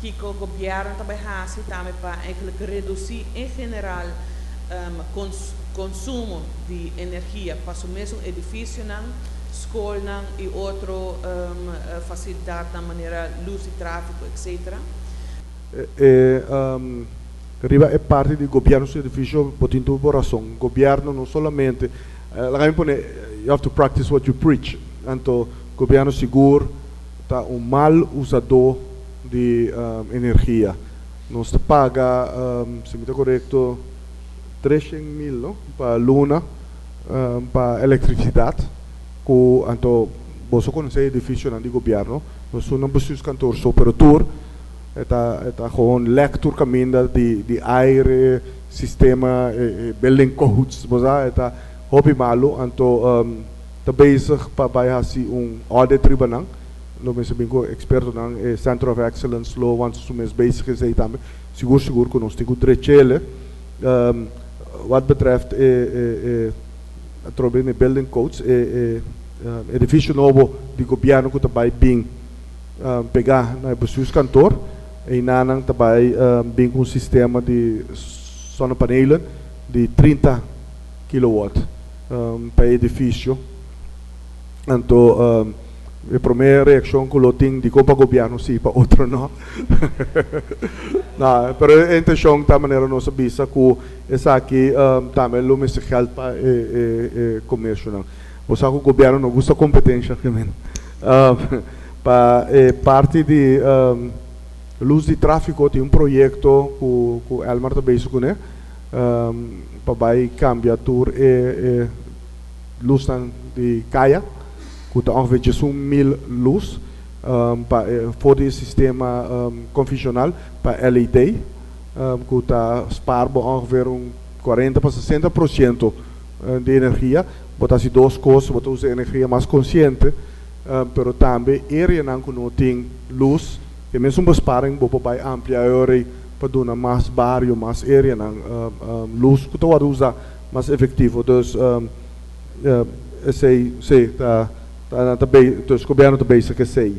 Kiko gobièrnu ta bai hasi tambe pa eigenlijk redusí en general konsumo di energia pa su mesun edifisionan, skolnan i otro fasilidatnan manera lus di tráfiko, etcetera? E riba e parti di gobièrnu su edifisio bo tin tur bo rason. Gobièrnu no solamente, laga mi pone, you have to practice what you preach. Anto gobièrnu sigur ta un mal usadó di energia. Nos ta paga, si mi ta korekto, 300 mil, no, pa luna pa elektrisidat ku anto boso konosé edifisionan di gobièrnu, no su nan bestuurskantoor so, pero tur e ta gewoon lek tur kaminda di aire, sistema, building codes, bo sa, e ta hopi malu. Anto ta bezig pa bai hasi un audit riba nan. Lo mester bin ku ekspertonan, e Center of Excellence lo wanta su mes bezig esei tambe. Sigur sigur ku nos tin ku drech'ele. Wat betreft e atrobe e building codes, e edifisio nobo di gobièrnu ku ta bai bin pegá na e bestuurskantoor, einan ta bai bin ku un sistema di zonnepanelen di 30 kilowatt pa e edifisio. Anto e promé reakshon ku lo tin di pa gobièrnu si, pa otro no. No, pero e intenshon ta manera nos a bisa ku esaki tambe lo mester geld pa e komersionan. Bo sa ku gobièrnu no gusta kompetensia, men. Pa e parti di lus di tráfiko tin un proyekto ku Elmar ta bezig kuné pa bai kambia tur e lusnan di kaya, ku ta ongeveer 11 mil lus, pa for di e sistema konvenshonal pa LED, ku ta spaar bo ongeveer un 40 pa 60% di energia. Bo ta hasi dos kos: bo ta usa energia mas konsiente, pero tambe areanan ku no tin lus, e mesun besparing bo por bai amplia e pa duna mas bario, mas areanan lus ku ta wòrdu usa mas efektivo. Dus esei si ta ta ta be, dus gobièrnu ta bezig esei.